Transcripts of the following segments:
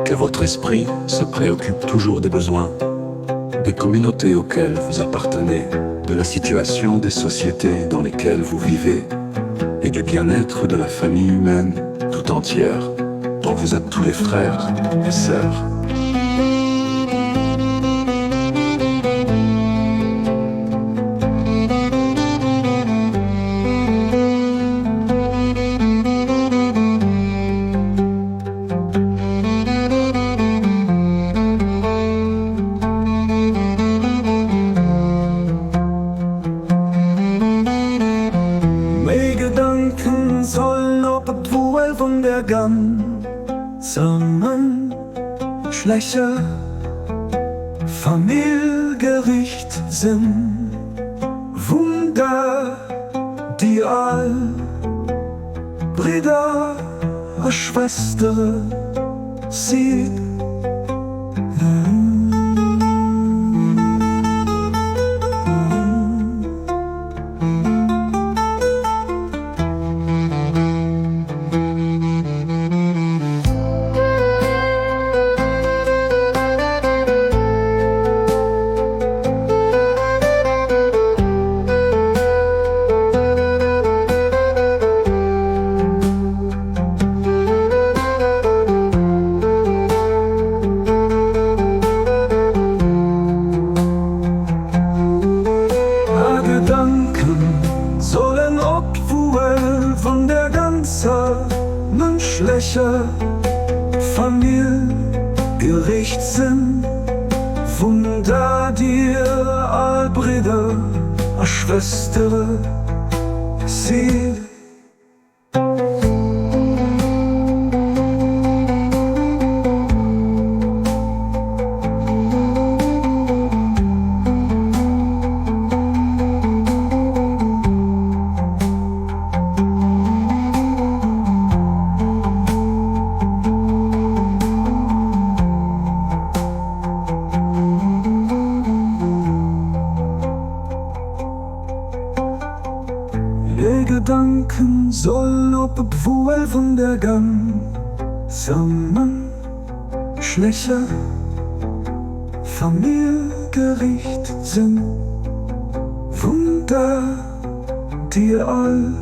Que votre esprit se préoccupe toujours des besoins des communautés auxquelles vous appartenez, de la situation des sociétés dans lesquelles vous vivez et du bien-être de la famille humaine tout entière dont vous êtes tous les frères et sœurs. Meng Gedanken sollen op d'Wuel vun der ganzer mënschlecher Famill gericht sinn. Wunder, déi all Bridder a Schwëstere sinn. Är Gedanken sollen op d'Wuel vun der ganzer mënschlecher Famill gericht sinn, vun der dir all Bridder a Schwëstere sidd. Är Gedanken sollen op d'Wuel vun der ganzer mënschlecher Famill geriicht sinn, vun der Dir all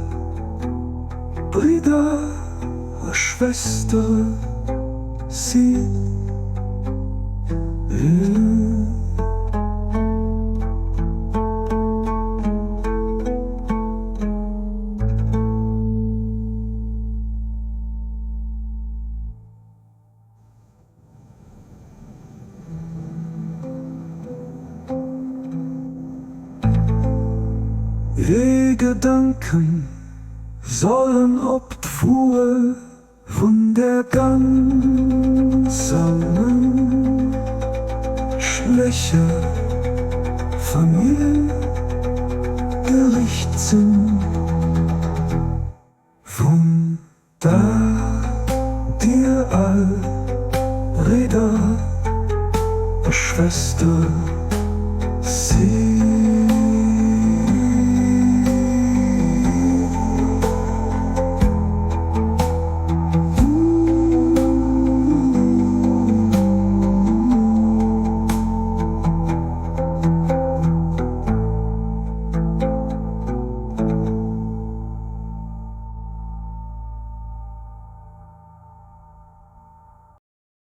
Bridder a Schwëstere sidd. Är Gedanken sollen op d'Wuel vun der ganzer mënschlecher Famill gericht sinn, vun der dir all Bridder a Schwëstere.